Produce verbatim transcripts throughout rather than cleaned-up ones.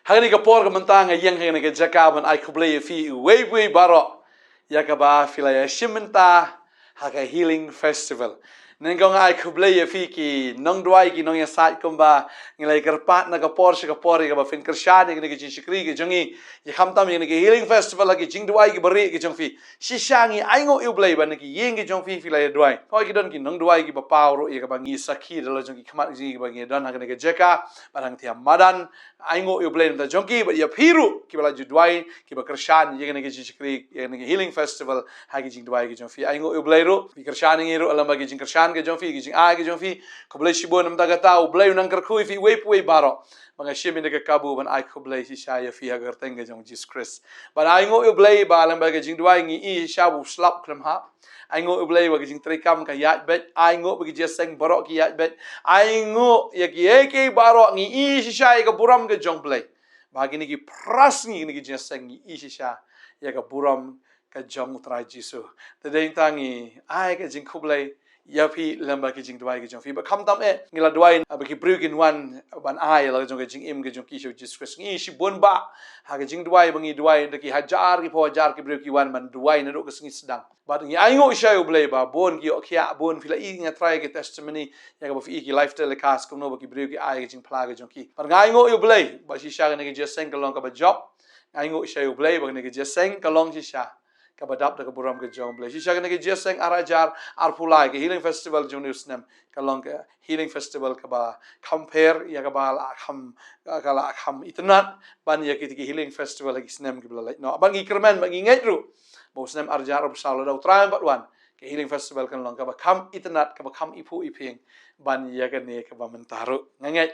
Ha kane ka por ka mynta nga ïeng ha kane ka jaka ban ai khublei ïa phi uwei uwei baroh ïa kaba phi la ïa shim bynta ha ka Healing Festival. Nyngkong ai khublei ïa phi ki nongduwai ki nongïasaid kumba ngi la ïa kyrpad na ka por sha ka por ïa kaba phin kyrshan ïa kane ka jingshakri ka jong ngi, ïa khamtam ïa kane ka Healing Festival ha ki jingduwai kiba rieh ki jong phi. Shisha ngi ainguh ïa U Blei ba na ki ïing ki jong phi phi la ïa duwai. Hooid ki don ki nongduwai kiba paw ruh ïa kaba ngi sakhi da la jong ki khmat ki jong ngi kiba ngi don ha kane ka jaka ba dang thiah madan. Ainguh ïa U Blei na ka bynta jong ki bad ïa phi ruh kiba la ju duwai kiba kyrshan ïa kane ka jingshakri ïa kane ka Healing Festival ha ki jingduwai ki jong phi. Ainguh ïa U Blei ruh phi kyrshan ïa ngi ruh lem bad ki jingkyrshan ki jong phi, ki jingai ki jong phi. Khublei shibun na ka bynta kata, U Blei un nang kyrkhu ïa phi uwei pa uwei baroh. Ba nga shim ïa ka kabu ban ai khublei shisha ïa phi ha ka kyrteng ka jong U Jisu Khrist. Bad ainguh ïa U Blei ba lem bad ka jingduwai ngi ïohi shisha ba u slap khlem hap. Ainguh ïa U Blei ba ka jingtreikam ka ïaid beit. Ainguh ba ki jingïaseng baroh ki ïaid beit. Ainguh ïa kiei kiei baroh ngi ïohi shisha ïa ka burom ka jong U Blei. Ba kine ki phra sngi kine ki jingïaseng ngi ïohi shisha ïa ka burom ka jong U Trai Jisu. Te dei tang ngi ai ka jingkhublei ïa phi lem bad ki jingduwai ki jong phi. Bad khamtam eh ngi la duwai ba ki briew kin wan ban ai la ka jong ka jingim ka jong ki sha U Jisu Khrist. Ngi shibun ba ha ka jingduwai ba ngi duwai da ki hajar ki phew hajar ki briew ki wan ban duwai naduh ka sngi sdang. Bad ngi ainguh shisha ïa U Blei ba bun ki ïoh khiah, bun phi la ïohi nga trai ki testimony ïa kaba phi ïohi ki live telecast kumno ba ki briew ki ai ka jingphla ka jong ki. Bad nga ainguh ïa U Blei ba shisha kane ka jingïaseng ka long kaba jop. Nga ainguh shisha ïa U Blei ba kane ka jingïaseng ka long shisha kaba dap da ka burom ka jong U Blei. Shisha kane ka jingïaseng ar hajar arphew lai ka Healing Festival jong une u snem ka long ka Healing Festival kaba kham pher ïa kaba la kham, ka la kham itynnad ban ïa kita ki Healing Festival ha ki snem kiba la leit noh. Bad ngi kyrmen bad ngi ngeit ruh ba u snem ar hajar arphew saw lada U Trai um pat wan, ka Healing Festival kan long kaba kham itynnad, kaba kham iphuh iphieng ban ïa kane kaba mynta ruh. Nga ngeit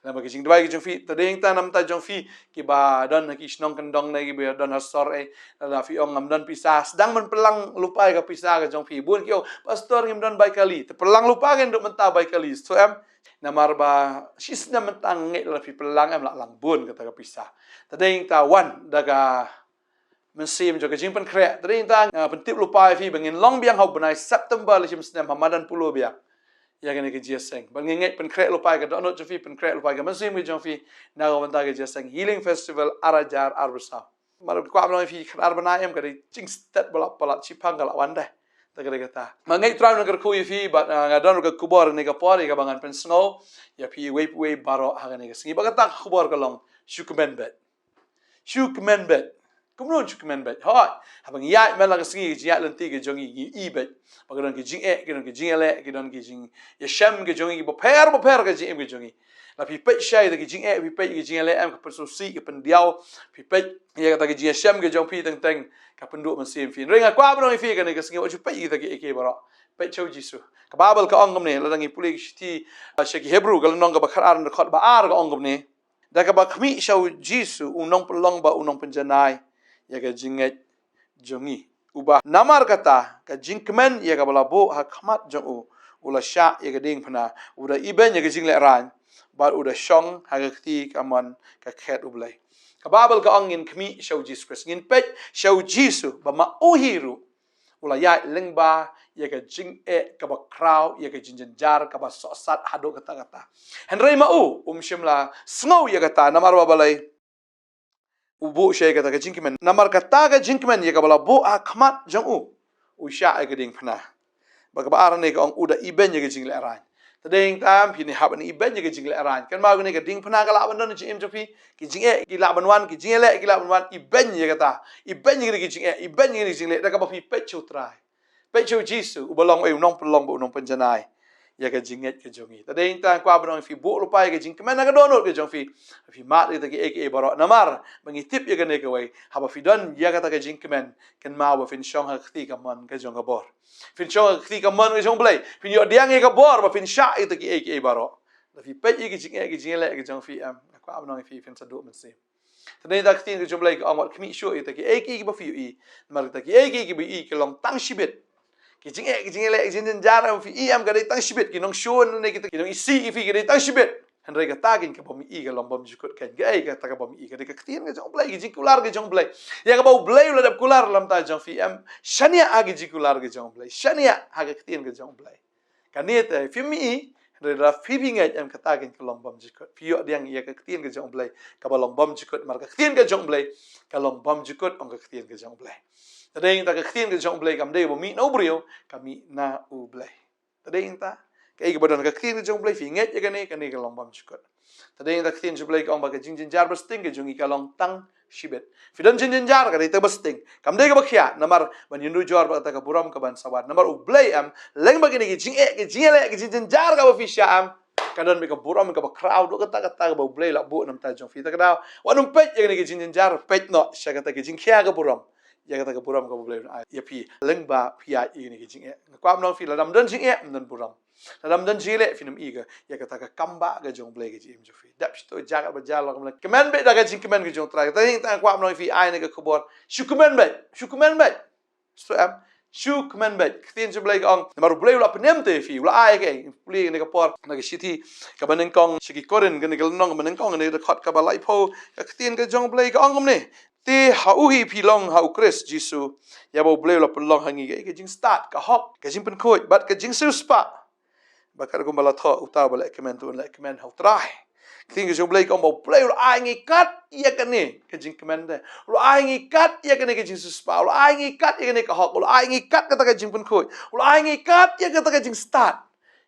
lem bad ki jingduwai ki jong phi, te dei tang na ka bynta jong phi kiba don ha ki shnong kyndong ne kiba don ha sor eh, lada phi ong ngam don pisa, sdang ban pynlang lypa ïa ka pisa ka jong phi. Bun ki ong, Pastor, ngim don bai kali. Te pynlang lypa ka, naduh mynta bai kali. Sngewthuh em? Namar ba shi snem mynta nga ngeit lada phi pynlang em la lang bun kata ka pisa. Te dei tang wan da ka mynsiem jong ka jingpynkhreh. Te dei tang, ah, pyntip lypa ïa phi ba ngin long biang ha u bnai September la shim snem ha madan Polo biang ïa kane ka jingïaseng. Bad nga ngeit pynkhreh lypa ïa ka dohnud jong phi, pynkhreh lypa ïa ka mynsiem ka jong phi na ka bynta ka jingïaseng Healing Festival ar hajar arphew saw. Namar kwah ban ong ïa phi, khatar bnai em ka dei jingstet ba la palat, shiphang ka la wan dei. Te ka dei kata. Nga ngeit U Trai un nang kyrkhu ïa phi bad, ah, nga don ruh ka khubor kane ka por ïa kaba ngan pynsngew ïa phi uwei pa uwei baroh ha kane ka sngi. Bad kata ka khubor ka long, shu kmen beit. Shu kmen beit. Kumno shu kmen beit? Hooid, haba ngi ïaid man la ka sngi ka jingïaid lynti ka jong ngi, ngi ïohi beit ba ki don ki jingeh, ki don ki jingïaleh, ki don ki jingïashem ki jong ngi, bapher bapher ka jingim ka jong ngi. La phi peit shai da ki jingeh, phi peit ki jingïaleh em, ka pynsngewsih, ka pyndiaw. Phi peit ïa kata ki jingïashem ki jong phi teng teng ka pynduh mynsiem phi. Hynrei nga kwah ban ong ïa phi kane ka sngi wat shu peit ïa kita kiei kiei baroh. Peit sha U Jisu. Ka Baibl ka ong kumne, lada ngi pule ki shithi, ah, sha ki Hebru ka lynnong kaba khatar, dkhot ba ar ka ong kumne. Da kaba khmih sha U Jisu, u nongpynlong bad u nongpynjanai ïa ka jingngeit jong ngi. Uba namar kata ka jingkmen ïa kaba la buh ha khmat jong u, u la shah ïa ka diengphna, u da ibeiñ ïa ka jinglehrain, bad u da shong ha ka kti kamon ka khet U Blei. Ka Baibl ka ong ngin khmih sha U Jisu Khrist, ngin peit sha U Jisu ba ma u hi ruh u la ïaid lyngba ïa ka jingeh kaba khraw, ïa ka jingjynjar kaba sohsat haduh katta katta. Hynrei ma u, um shym la sngew ïa kata, namar ba balei? U buh shai kata ka jingkmen. Namar kata ka jingkmen ïa kaba la buh ha khmat jong u, u shah ïa ka diengphna. Bad kaba ar ne ka ong u da ibeiñ ïa ka jinglehrain. Te dei tang phi ne hap ban ibeiñ ïa ka jinglehrain. Kynmaw kane ka diengphna ka lah ban don ha ka jingim jong phi. Ki jingeh ki lah ban wan, ki jingïaleh ki lah ban wan, ibeiñ ïa kata. Ibeiñ ïa kane ka jingeh, ibeiñ ïa kane ka jingleh da kaba phi peit sha U Trai. Peit sha U Jisu, uba long, eh, u nongpynlong bad u nongpynjanai ïa ka jingngeit ka jong ngi. Te dei tang kwah ban ong ïa phi, buh lypa ïa ka jingkmen ha ka dohnud ka jong phi. Phi mad ïa kita kiei kiei baroh namar ba ngi tip ïa kane kawei. Haba phi don ïa kata ka jingkmen, kynmaw ba phin shong ha ka kti kamon ka jong ka bor. Phin shong ha ka kti kamon ka jong U Blei. Phin ïoh pdiang ïa ka bor ba phin shah ïa kita kiei kiei baroh. Lada phi peit ïa ka jingeh, ka jingïaleh ka jong phi em, nga kwah ban ong ïa phi, phin sa duh mynsiem. Te dei ta ka ktien ka jong U Blei ka ong wat khmih shuh ïa kita kiei kiei kiba phi ïohi. Namar kita kiei kiei kiba phi ïohi ki long tang shibit. Ki jingeh, ki jingïaleh, ki jingjynjar em phi ïohi em, ka dei tang shibit. Ki nongshun ne kita ki nongisih ïa phi ka dei tang shibit. Hynrei kata keiñ kaba phi ïohi ka long bymjukut keiñ. Kaei kata kaba phi ïohi? Ka dei ka ktien ka jong U Blei, ka jingkular ka jong U Blei. Ïa kaba U Blei u la dep kular lem ta jong phi em. Shaniah ha ka jingkular ka jong U Blei. Shaniah ha ka ktien ka jong U Blei. Kane te phim ïohi, Hynrei lada phi phi ngeit em, kata kein ka long bymjukut. Phi ïoh pdiang ïa ka ktien ka jong U Blei kaba long bymjukut, namar ka ktien ka jong U Blei ka long bymjukut, ong ka ktien ka jong U Blei. Te dei nangta ka ktien ka jong U Blei kam dei ba mih na u briew, ka mih na U Blei. Te dei nangta, kaei kaba don ha ka ktien ka jong U Blei, phi ngeit ïa kane, kane ka long bymjukut. Te dei nangta ka ktien jong U Blei ka ong ba ka jingjynjar basting ka jong ngi ka long tang shibit. Phi don jingjynjar, ka dei tang basting, kam dei kaba khia, namar ban ïanujor bad kata ka burom kaban sa wan. Namar U Blei em, lyngba kine ki jingeh, ki jingeh, ki jingjynjar kaba phi shah em, ka don bad ka burom kaba khraw, dei kata, kata kaba U Blei u la buh na ka bynta jong phi. Te ka daw, wat nym peit ïa kine ki jingjynjar, peit noh sha kata ki jingkhia ka burom, ïa kata ka burom kaba U Blei un ai ïa phi lyngba phi ïaid ïa kine ki jingeh. Nga kwah ban ong ïa phi, lada ym don jingeh, ym don burom. Lada ym don jingeh, phin ym i ka, ïa kata ka kam ba ka jong U Blei ka jingim jong phi. Dep shito jaka ba jaka, lok, kmen beit da ka jingkmen ka jong U Trai. Te dei nangta nga kwah ban ong ïa phi, ai kane ka khubor, shu kmen beit, shu kmen beit. Shu em, shu kmen beit. Ka ktien jong U Blei ka ong, namar U Blei u la pynim te ïa phi, u la ai ka, pule ïa kane ka por na ka shithi kaba nyngkong sha ki Korinth, kane ka lynnong kaba nyngkong, kane ka dkhot kaba laiphew. Ka ktien ka jong U Blei ka ong kumne: Te ha u hi phi long ha U Khrist Jisu, ïa ba U Blei u la pynlong ha ngi ka, ka jingstad, ka hok, ka jingpynkhuid bad ka jingsiewspah, ba katkum ba la thoh, uta uba leh kmen, to un leh kmen ha U Trai. Ka ktien ka jong U Blei ka ong ba U Blei u la ai ngi kat ïa kane ka jingkmen te. U la ai ngi kat ïa kane ka jingsiewspah, u la ai ngi kat ïa kane ka hok, u la ai ngi kat kata ka jingpynkhuid, u la ai ngi kat ïa kata ka jingstad.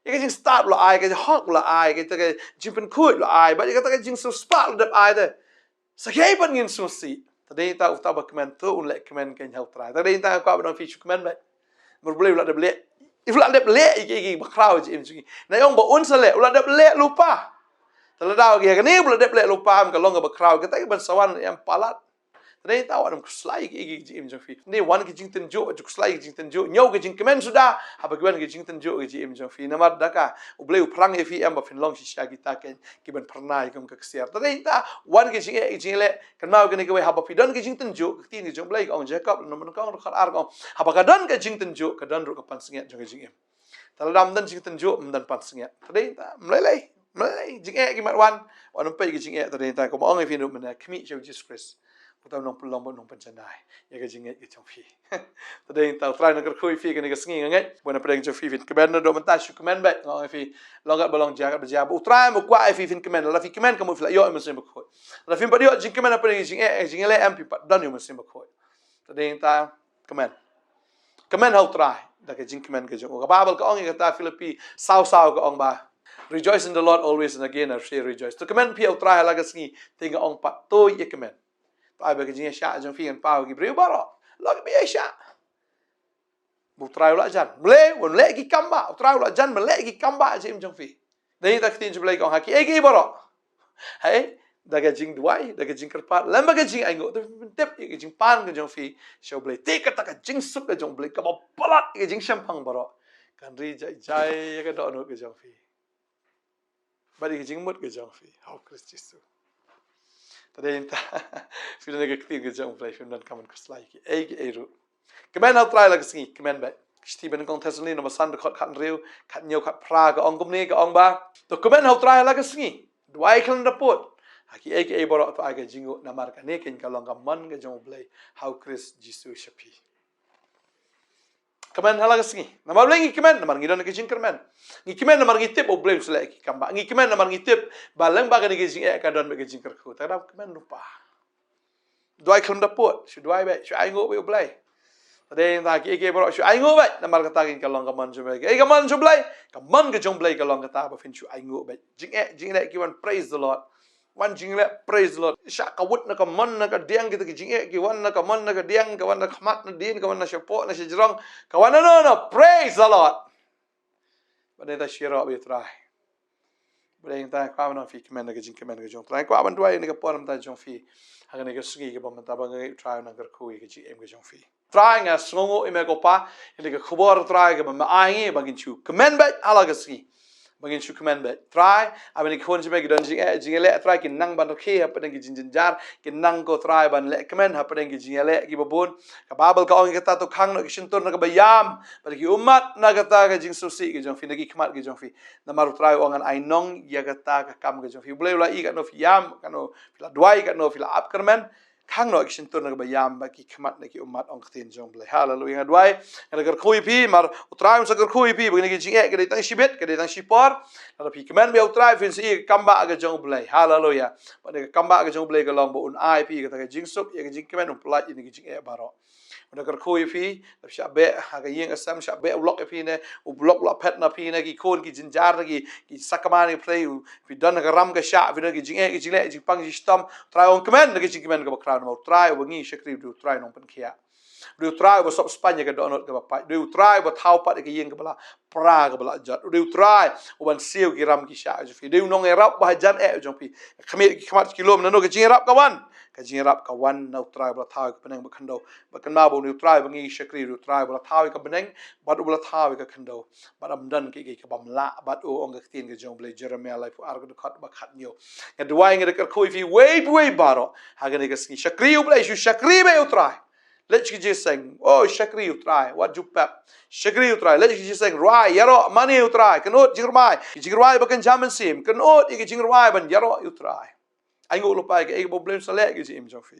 Ïa ka jingstad u la ai, ka hok u la ai, kata ka jingpynkhuid u la ai, bad ïa kata ka jingsiewspah u la dep ai te. Sa kaei pat ngin sngewsih? Te dei nangta uta uba kmen, to un leh kmen kein ha U Trai. Te dei nangta nga kwah ban ong ïa phi, shu kmen beit. Namar U Blei u la dep leh, u la dep leh ïa ki, ïa ki bakhraw ha ka jingim jong ngi. Nga ong ba un sa leh, u la dep leh lypa. Te lada ïa kane u la dep leh lypa, em, ka long kaba khraw, kata kaban sa wan em palat. Te dei nangta wat nym khuslai ïa ki, ïa ki ha ka jingim jong phi. Ym dei wan ki jingtynjuh, ju khuslai ki jingtynjuh, ñiew ki jingkmen suda, haba ki wan ki jingtynjuh ha ka jingim jong phi. Namar da ka, U Blei u pyrshang ïa phi em ba phin long shisha kita kein kiban phyrnai kum ka ksiar. Te dei nangta, wan ki jingeh, ki jingeh leh, kynmaw kane kawei, haba phi don ki jingtynjuh, ka ktien ka jong U Blei ka ong, Jakob lynnong ba nyngkong dkhot ar ka ong, haba ka don ka jingtynjuh, ka don ruh ka pansngiat jong ka jingim. Te lada ym don jingtynjuh, ym don pansngiat. Te dei nangta, ym lei lei, ym lei lei, jingeh ki mat wan, wat nym peit ki jingeh, te dei nangta, kumba ong ïa phi ruh mynne, khmih sha U Jisu Khrist. Uta u nongpynlong bad u nongpynjanai ïa ka jingngeit ka jong phi. Te dei nangta, U Trai un kyrkhu ïa phi kane ka sngi, nga ngeit ba na pdeng jong phi phin kmen naduh mynta, shu kmen beit, nga ong ïa phi. Long katba long, jia katba jia, ba U Trai um kwah ïa phi phin kmen. Lada phi kmen, ka mut phi la ïoh ïa U Mynsiem Bakhuid. Lada phim pat ïoh jingkmen ha pdeng jingeh, jingeh leh em, phi pat don ïa U Mynsiem Bakhuid. Te dei nangta, kmen. Kmen ha U Trai da ka jingkmen ka jong u. Ka Baibl ka ong ïa kata, Philippi saw saw ka ong ba, "Rejoice in the Lord always, and again I say rejoice." To kmen phi ha U Trai ha la ka sngi, te nga ong pat, to ïa kmen. To ai ba ka jingïaishah jong phi kan paw ki briew baroh. Lok ba ïaishah. U Trai u la jan, mlei, wan leh ki kam ba. U Trai u la jan, mlei, ki kam ba ha ka jingim jong phi. Dei nangta ka ktien jong U Blei ka ong, ha kiei kiei baroh, hei, da ka jingduwai, da ka jingkyrpad, lem bad ka jingainguh, to phin pyntip ïa ka jingpan ka jong phi sha U Blei. Te kata ka jingsuk ka jong U Blei kaba palat ïa ka jingshemphang baroh, kan ri jai jai ïa ka dohnud ka jong phi bad ïa ka jingmut ka jong phi ha U Khrist Jisu. Te dei nangta, phi don ïa ka ktien ka jong U Blei, phim donkam ban khuslai ïa kiei kiei ruh. Kmen ha U Trai ha la ka sngi, kmen beit. Ka shithi ba nyngkong Thessaloni lynnong ba san, dkhot khathynriew, khathynñiew, khatphra ka ong kumne, ka ong ba, to kmen ha U Trai ha la ka sngi. Duwai khlem da pud. Ha kiei kiei baroh to ai ka jingnguh, namar kane kein ka long ka mon ka jong U Blei ha U Khrist Jisu sha phi. Kmen ha la ka sngi. Namar balei ngi kmen? Namar ngi don ka jingkyrmen. Ngi kmen namar ngi tip U Blei u sa leh ki kam ba. Ngi kmen namar ngi tip ba lem bad kane ka jingeh ka don bad ka jingkyrkhu. Te ka daw kmen lypa. Duwai khlem da pud, shu duwai beit, shu ainguh beit ïa U Blei. Te dei nangta, kiei kiei baroh shu ainguh beit, namar kata kein ka long ka mon jong U Blei. Kaei ka mon jong U Blei? Ka mon ka jong U Blei ka long kata ba phin shu ainguh beit. Jingeh, jingeh ki wan, praise the Lord. Wan jingeh, praise the Lord. Shah ka wut na ka mon na ka diang, kita ki jingeh ki wan na ka mon na ka diang, ka wan na khmat na dien, ka wan na shapoh na shajrong, ka wan na, no, no, praise the Lord. Bad nangta shu ïaroh bad U Trai. Bad nangta kwah ban ong ïa phi, kmen da ka jingkmen ka jong U Trai. Kwah ban duwai ïa kane ka por na ka bynta jong phi ha kane ka sngi, kaba mynta ba nga ngeit U Trai un nang kyrkhu ïa ka jingim ka jong phi. Trai, nga sngewnguh ïa me ko Pa, ïa kane ka khubor Trai kaba me ai ngi ba ngin shu kmen beit ha la ka sngi. Ba ngin shu kmen beit. Trai, ai ba kine ki khun jong me ki don jingeh, jingeh leh, Trai, kin nang ban rakhe hapdeng ki jingjynjar, kin nang ko Trai ban leh kmen hapdeng ki jingeh leh kiba bun. Ka Baibl ka ong ïa kata, to khang noh ki shyntur na kaba ïam, bad ki ummat na kata ka jingsngewsih ka jong phi, na ki khmat ka jong phi. Namar U Trai u ong, ngan ai nong ïa kata ka kam ka jong phi. U Blei u la ïohi katno phi ïam, katno phi la duwai, katno phi la ap kyrmen. khang noh ki shyntur na kaba ïam bad ki khmat na ki ummat, ong ka ktien jong U Blei. Haleluya. Nga duwai, nga da kyrkhu ïa phi, mar U Trai un sa kyrkhu ïa phi ba kine ki jingeh ka dei tang shibit, ka dei tang shipor. Lada phi kmen bad U Trai, phin sa ïohi ïa ka kam bah ka jong U Blei. Haleluya. Bad ka kam bah ka jong U Blei ka long ba un ai phi kata ka jingsuk, ïa ka jingkmen, un pyllait ïa kine ki jingeh baroh. Nga da kyrkhu ïa phi, lada phi shah beh ha ka ïing ka sem, shah beh u lok ïa phi ne, u lok u la phet na phi ne, ki khun ki jynjar ne, ki, ki sakma ne, phi, phi don ha ka ram ka shah, phi don ki jingeh ki jingleh, jingpang jingshitom, Trai un kmen, na ki jingkmen kaba khraw namar U Trai uba ngi shakri u dei U Trai nongpynkhiah. U dei U Trai uba sop spaiñ ïa ka dohnud kaba pait. U dei U Trai uba thaw pat ïa ka ïing kaba la pra kaba la jot. U dei U Trai uban siew ki ram ki shah jong phi. U dei U Nongïarap ba hajan eh jong phi. Khmih ki khmat ki lum, nano ka jingïarap ka wan? Ka jingïarap ka wan na U Trai uba la thaw ïa ka bneng bad ka khyndew. Bad kynmaw ba U dei U Trai uba ngi shakri, U dei U Trai uba la thaw ïa ka bneng bad uba la thaw ïa ka khyndew. Bad ym don kiei kiei ki bym lah bad u, ong ka ktien ka jong U Blei, Jeremaïah laiphew ar, ka dkhot ba khathynñiew. Nga duwai, nga da kyrkhu ïa phi uwei pa uwei baroh ha kane ka sngi. Shakri U Blei, shu shakri beit ïa U Trai. Leit sha ka jingïaseng, oh, shakri U Trai, wat ju pep. Shakri U Trai, leit sha ka jingïaseng, rwai, ïaroh, mane ïa U Trai, kynud jingrwai, jingrwai ba kynja mynsiem, kynud ïa ka jingrwai ban ïaroh ïa U Trai. Ainguh lypa ïa kaei kaba U Blei un sa leh ha ka jingim jong phi.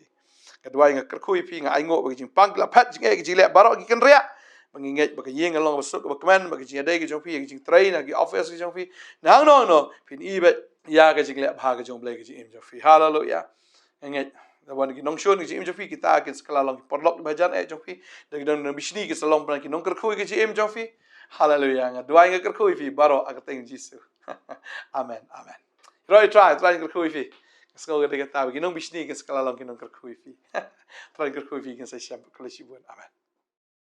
Nga duwai, nga kyrkhu ïa phi, nga ainguh ba ka jingpang ki la phet, jingeh ki jingleh baroh ki kynriah. Ba ngi ngeit ba ka ïing ka long kaba suk kaba kmen, ba ka jingïadei ka jong phi, ka jingtrei na ki office ka jong phi, na hangno hangno phin ïohi beit ïa ka jingleh bha ka jong U Blei ha ka jingim jong phi. Haleluya. Nga ngeit, da wan ki nongshun ka jingim jong phi, kita kin sa kylla long ki paralok ba hajan eh jong phi. Da ki nongbishni kin sa long pat ki nongkyrkhu ka jingim jong phi. Haleluya. Nga duwai, nga kyrkhu ïa phi baroh ha ka kyrteng Jisu. Amen. Amen. Ïaroh ïa U Trai, U Trai un kyrkhu ïa phi. Nga sngew ka dei kata ba ki nongbishni kin sa kylla long ki nongkyrkhu ïa phi. U Trai un kyrkhu ïa phi, kin sa ïashem bad khublei shibun. Amen.